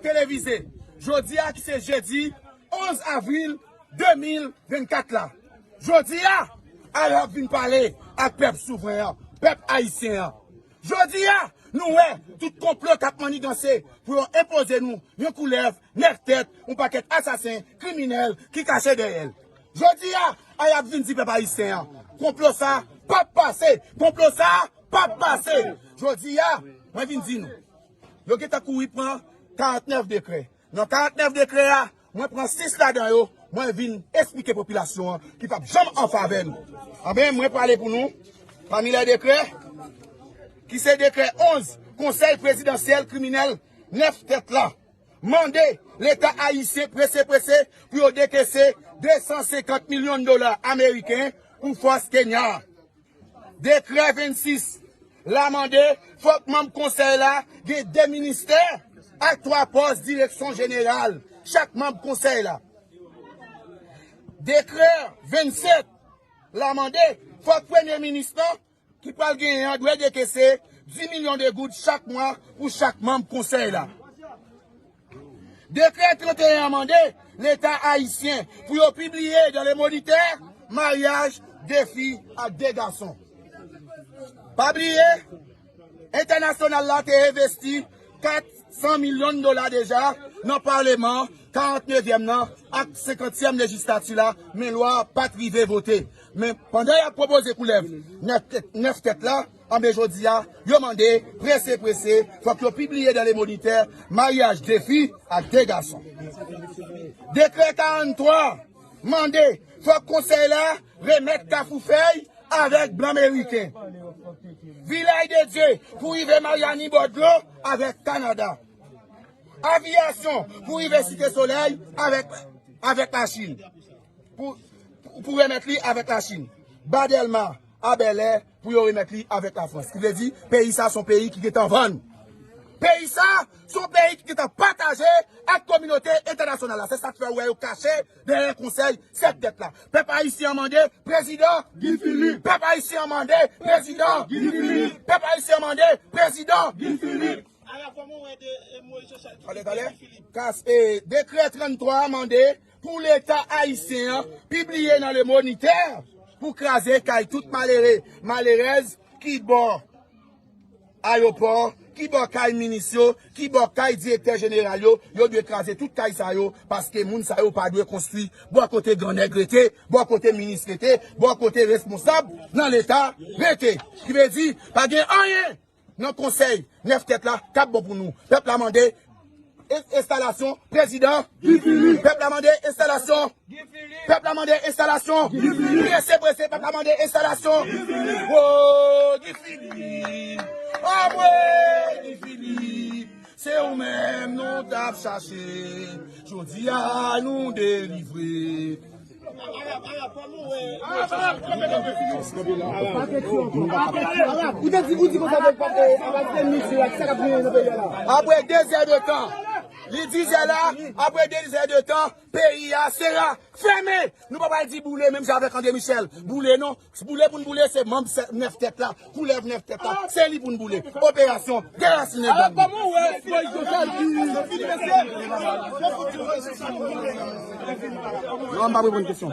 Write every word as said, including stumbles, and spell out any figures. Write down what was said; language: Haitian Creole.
televize. Jodi a ki se jedi onz avril de mil vennkat la. Jodi a, Ayab vin pale ak pèp souvren an, pèp ayisyen an. Jodi a, nou wè tout konplo k ap manniganse pou yo enpoze nou yon koulèv nèf tèt, yon pakèt asasen, kriminèl ki kache dèyè l. Jodi a, Ayab vin di pèp ayisyen an, konplo sa p ap pase, konplo sa p ap pase. Jodi a, mwen vin di nou, yo gentan kouri pran karantnèf dekrè. Nan karantnèf dekrè a, mwen pran sis ladan yo, mwen vin esplike popilasyon an ki p ap janm an favè nou. Anben, mwen prale pou nou, pami lè dekrè, ki se dekrè onz, Konsèy Prezidansyèl Kriminèl nèf tèt la mande Leta ayisyen prese prese pou yo dekese de san senkant milyon dola ameriken pou fòs Kenya. Dekrè vennsis la mande fòk manm konsèy la gen de ministè ak twa pòs direksyon jeneral chak manm konsèy la. Dekrè vennsèt la mande fòk premye minis lan ki pral genyen an dwe dekese dis milyon de goud chak mwa pou chak manm konsèy la. Dekrè tranteyen an mande Leta ayisyen pou yo pibliye dans le Moniteur maryaj de fi ak de gason. Pa bliye, entènasyonal la te envesti kat san milyon dola deja nan Paleman karantnevyèm nan ak senkantyèm lejislati la, men lwa a pa t rive vote. Men pandan y ap pwopoze koulèv nèf tèt, nèf tèt la, anben jodi a, yo mande, prese, prese, fòk yo pibliye dans le Moniteur maryaj de fi ak de gason. Dekrè karanntwa mande fòk konsèy la remèt Kafou Fèy avèk blan meriken. Vilaj de Dye pou rive Maryani bò dlo avèk Kanada. Aviyasyon pou rive Site Solèy avèk, avèk Lachin. Pou, pou remèt li avèk Lachin. Ba Dèlma a Bèlè pou yo remèt li avèk Lafrans. Ki vle di, peyi sa se yon peyi ki gentan vann. Peyi sa se yon peyi ki gentan pataje ak kominote entènasyonal la. Se sa k fè w wè yo kache dèyè konsèy sèt tèt la. Pèp ayisyen an mande prezidan Guy Philippe. Pèp ayisyen an mande prezidan Guy Philippe. Pèp ayisyen an mande prezidan Guy Philippe. Talè, talè. Kas, e, dekrè tranntwa a mande pou Leta ayisyen an pibliye nan Le Moniteur pou kraze kay tout malere, malerèz ki bò ayewopò, ki bò kay minis yo, ki bò kay direktè jeneral yo, yo dwe kraze tout kay sa yo, paske moun sa yo pa dwe konstwi bò kote grannèg rete, bò kote minis rete, bò kote responsab nan Leta rete. Ki vle di, pa gen anyen nan konsèy nèf tèt la k ap bon pou nou. Pèp la mande en-, enstalasyon prezidan Guy Philippe. Pèp la mande enstalasyon. Pèp la mande enstalasyon. Prese, prese, pèp la mande enstalasyon. Wo, Guy Philippe. Anmwe, Guy Philippe. Se ou menm nou t ap chache. Jodi a nou delivre. Ou te di, ou di konsa, ou pa te, ou pa te misye la, ki sa k ap genyen nan peyi a la? Apre de zè de tan, li di zè la, apre de zè de tan, peyi a sera fèmen. Nou pa pral di boule, menm jan avèk André Michel. Boule non, boule pou n boule, se manm sè-, nèf tèt la. Koulèv nèf tèt la, se li pou n boule. Operasyon derasinen gang. Non, m pa reponn kesyon.